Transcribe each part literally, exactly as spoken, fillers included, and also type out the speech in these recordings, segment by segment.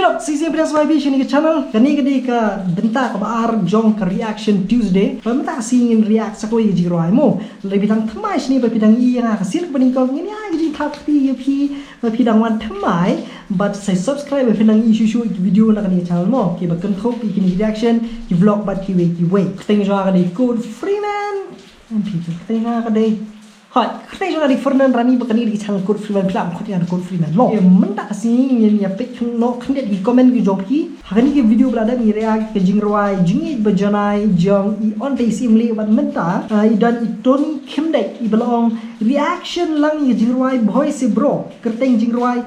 Shisien phi dang sngewbha sha kane ka channel, kane ka dei ka bynta kaba ar jong ka Reaction Tuesday. Ba mynta ka sngi ngin react sa kawei ka jingrwai mo. Lada phi dang thymmai shane ba phi dang ïohi ïa nga ka sien kaba nyngkong, ngin ïa ka jingthap kti ïa phi ba phi dang wan thymmai. Bad sa subscribe ba phi dang ïohi shuh shuh ki video na kane ka channel mo, kiba kynthup ïa kine ki reaction, ki vlog bad kiwei kiwei. Kyrteng jong nga ka dei Code Freeman. Em phi, kyrteng jong nga ka dei Hooid, kyrteng jong nga ka dei Fernand Rani, ba kane ka dei ka channel Code Freeman, phi lah ban khot ïa nga da Code Freeman mo. Mynta ka sngi ngin ïa peit noh khyndiat ki comment ki jong phi ha kane ka video ba la dep, ngi react ïa ka jingrwai Jingïeit Ba Janai jong i Onte Syiem Lieh. Bad mynta, ah, i don i Tony Khymdeit iba la ong reaction lang ïa ka jingrwai Bhoi Se Bro. Kyrteng jingrwai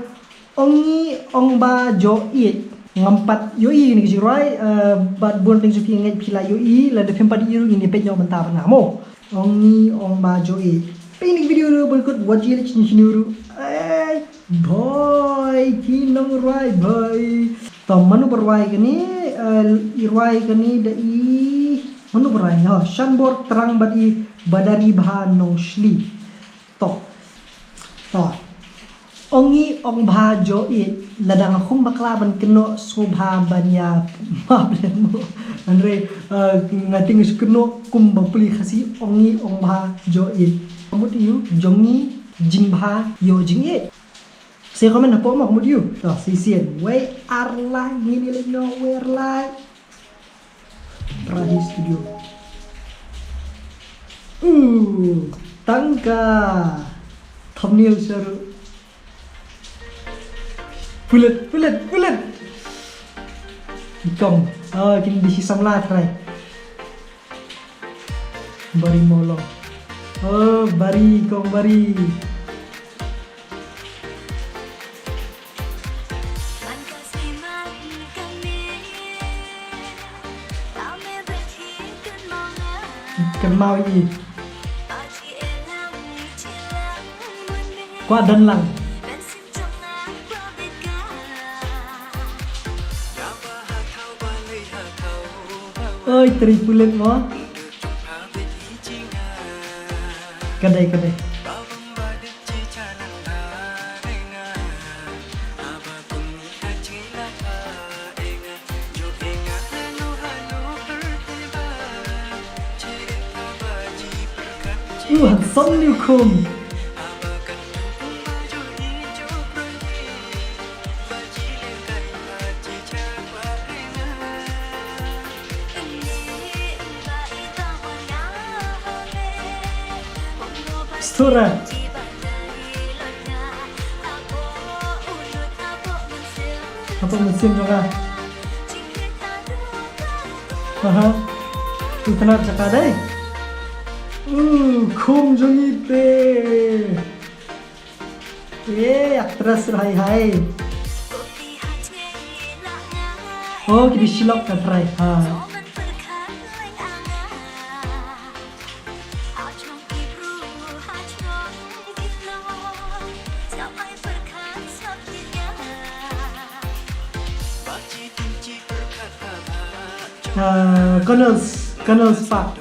Ong ngi ong ba joh ïeit. Ngam pat ïohi ïa kane ka jingrwai, eh, bad bun na pdeng jong phi nga ngeit phi la ïohi, lada phim pat ïohi ruh ngin ïa peit noh mynta bad nga mo. Ong ngi ong ba joh ïeit. Peit ïa kane ka video ruh ba kut wat ïa leit shane shane ruh. Ei, Bhoi, ki nongrwai Bhoi. To mano ba rwai kane, eh, i rwai kane da i mano ba rwai, ha, Shanbor Trang bad i Badari Bha Nongshli. To. To. Ong ngi ong ba joh ïeit, lada nga khum bakla ban kynnoh sngewbha ban ïa map lem mo. Hynrei, eh, nga tieng shu kynnoh kum ba pule Khasi, ong ngi ong ba joh ïeit. Ka mut ïa u, jong ngi jingbha ïoh jingïeit. Sa comment hapoh mo, ka mut ïa u. To, shisien. Wei ar lai, ngin ïa leit noh, wei ar lai. Rahi Studio. Uh, tangka. Thumbnail sha ruh. Pulit, pulit, pulit. Kong. Oh, kine dei shi samla trai. Bari Mawlong. Oh, Bari, kong Bari. Kynmaw ïa i. Kwah don lang. Oi, trai pulit mo. Ka dei, ka dei. Uh, handsome, Niu Khum. Stura. Hapoh mynsiem jong nga. Aha. Itynnad jaka dei. Uh, Khum jong ngi te. Eh, actress hai hai. Oh, ki dei shi lok ka trai. Ha. Uh, Colonel's, Colonel's Park.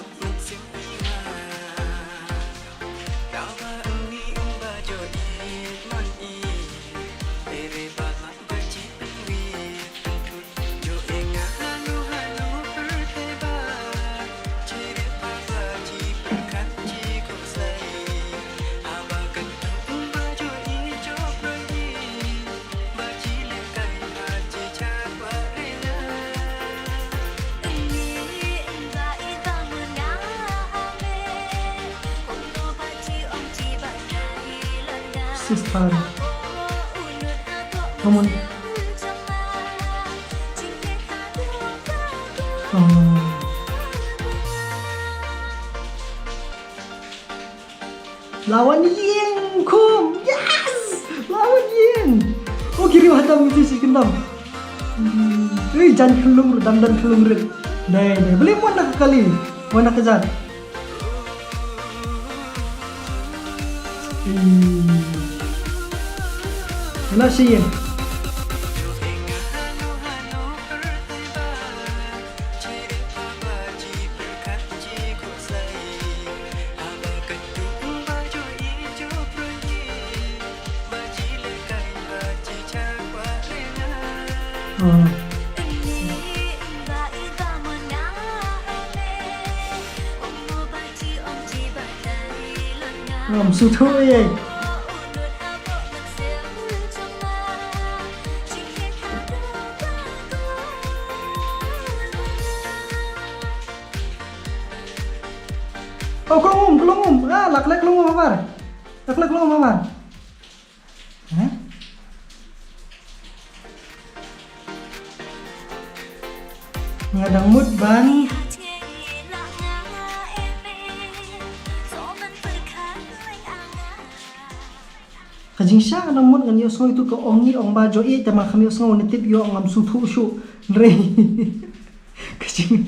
Sister. Come on. Oh. Lawan ïing kum. Yes! Lawan ïing. Oh, ki riew hatam ki shi kyndam. Ui, jan khyllung ruh, dang don khyllung rit. Dei, dei. Balei mo na ka kali? Mo na ka jan. Ui. Ina shi ïing. Ngam sngewthuh ïa. Oh, klong um, klong um. Ah, la klet klong um habar. La klet klong um habar. Hah? Nga dang mut ban. Ka jingshisha nga dang mut ngan ïohsngew ïa ka Ong Ngi Ong Ba Joh Ïeit, te ma kham ïohsngew ne tip ïoh ngam sngewthuh shuh. Hynrei ka jing,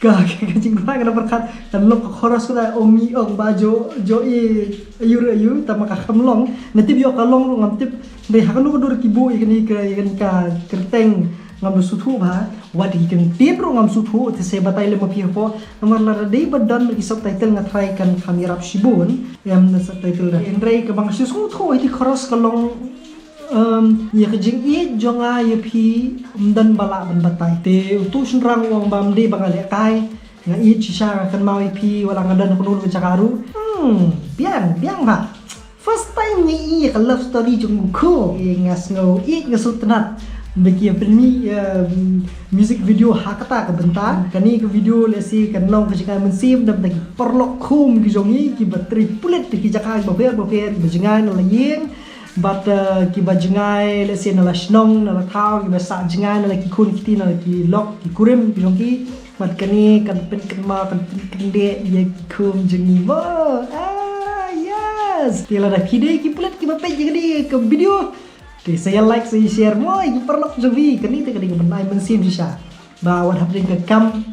ka, ka, ka jingrwai ka na pyrkhat, kan long ka chorus ka da Ong Ngi Ong Ba Joh, Joh Ïeit, aïu re aïu, te ma ka kham long, ne tip ïoh ka long ruh ngam tip, hynrei ha kano ka dur ki buh ïa kane ka, ïa kane ka kyrteng ngam da sngewthuh bha, wat ki kyntien ruh ngam sngewthuh, te sa batai lem ma phi hapoh, namar lada dei ba don ki subtitle nga tharai kan kham ïarap shibun, em na subtitle da. Hynrei kaba nga shu sngewthuh ïa ki chorus ka long, Em, ïa ka jingïeit jong nga ïa phi ym don ba lah ban batai. Te utu u shynrang u ong ba ym dei ba nga lehkai, nga ïeit shisha, nga kynmaw ïa phi wat la nga don ha kano kano ka jaka ruh. Hmm, biang, biang bha. First time nga ïohi ïa ka love story jong u Khum. Eh, nga sngew ïeit, nga sngewtynnat. Ba ki ïa pynmih, em, music video ha kata ka bynta. Kane ka video lehse kan long ka jingïaid mynsiem na ka bynta ki paralok Khum ki jong ngi, kiba trei pulit ha ki jaka bapher bapher, kiba jngai na la ïing. Bad, eh, kiba jngai, lehse na la shnong, na la thaw, kiba sah jngai na la ki khun ki kti, na la ki lok ki kurim ki jong ki. Bad kane kan pynkynmaw, kan pynkyndiah ïa ki Khum jong ngi mo. Ah, yes. Te lada phi dei ki pulit kiba peit ïa kane ka video, te sa ïa like, sa ïa share mo ïa ki paralok jong phi. Kane te ka dei ka ban ai mynsiem shisha ba wat hapdeng ka kam,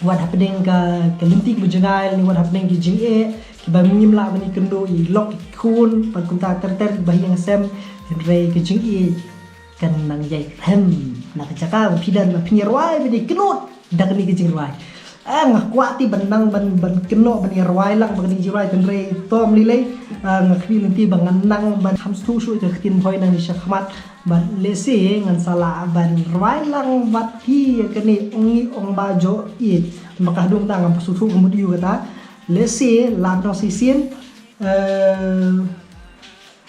wat hapdeng ka, ka lynti kiba jngai, lane wat hapdeng ki jingeh kiba ngim lah ban ïakynduh, ïa lok ïa khun, bad kumta ter ter kiba ha ïing ha sem, hynrei ka jingïeit kan nang ïai rhem na ka jaka ba phi don, ba phin ïa rwai, ba phin ïa kynnoh da kane ka jingrwai. Ah, nga kwah te ban nang ban, ban kynnoh, ban ïa rwai lang ba kane ka jingrwai, hynrei to ym lei lei. Ah, nga khmih lynti ba ngan nang ban kham sngewthuh shuh ïa ka ktien Bhoi nangne shakhmat. Bad lehse ngan sa lah ban rwai lang bad phi ïa kane Ong Ngi Ong Ba Joh Ïeit. Namar ka haduh mynta ngam sngewthuh ka mut aïu kata. Lehse la ka nong shisien, eh,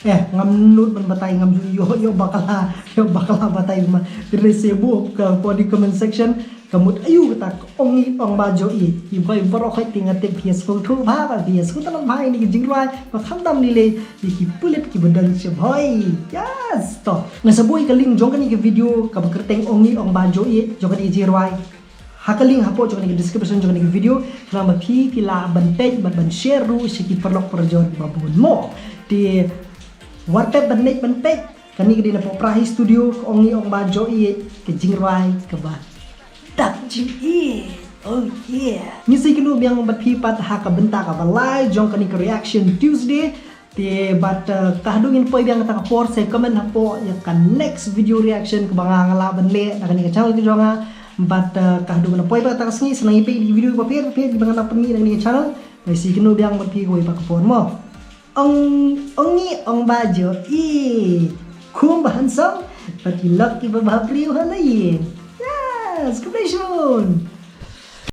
eh, ngam nud ban batai, ngam ju ïoh, ïoh bakla, ïoh bakla batai ma. Te lehse buh ka hapoh ka comment section. Ka mut aïu kata ka Ong Ngi Ong Ba Joh Ïeit. Ki Bhoi, paralok, hooid te nga tip phi ïa sngewthuh bha, ba phi ïa sngewtynnat bha ïa kane ka jingrwai, ba khamtam lei lei ïa ki pulit kiba don sha Bhoi. Yes, to. Nga sa buh ïa ka link jong kane ka video kaba kyrteng Ong Ngi Ong Ba Joh Ïeit jong kane ka jingrwai ha ka link hapoh jong kane ka description jong kane ka video. Khnang ba phi, phi lah ban peit bad ban share ruh sha ki paralok parajor kiba bun mo. Te wat pep ban leit ban peit. Kane ka dei na Pop Rahi Studio, ka Ong Ngi Ong Ba Joh Ïeit, ka jingrwai kaba dap jingïeit. Oh yeah. Ngi sa ïakynduh biang bad phi pat ha ka bynta kaba lai jong kane ka Reaction Tuesday. Te bad, eh, ka haduh ngin poi biang kata ka por, sa comment hapoh ïa ka next video reaction kaba nga, nga lah ban leh na kane ka channel ka jong nga. Bad, eh, ka haduh ngin poi biang kata ka sngi, sa nang ïa peit ïa ki video bapher bapher kiba ngan nang pynmih na kane ka channel. Ngi sa ïakynduh biang bad phi kawei pat ka por mo. Ong, Ong Ngi Ong Ba Joh Ïeit. Khum ba handsome, bad ki lok kiba bhabriew ha la ïing. Yes, khublei shibun.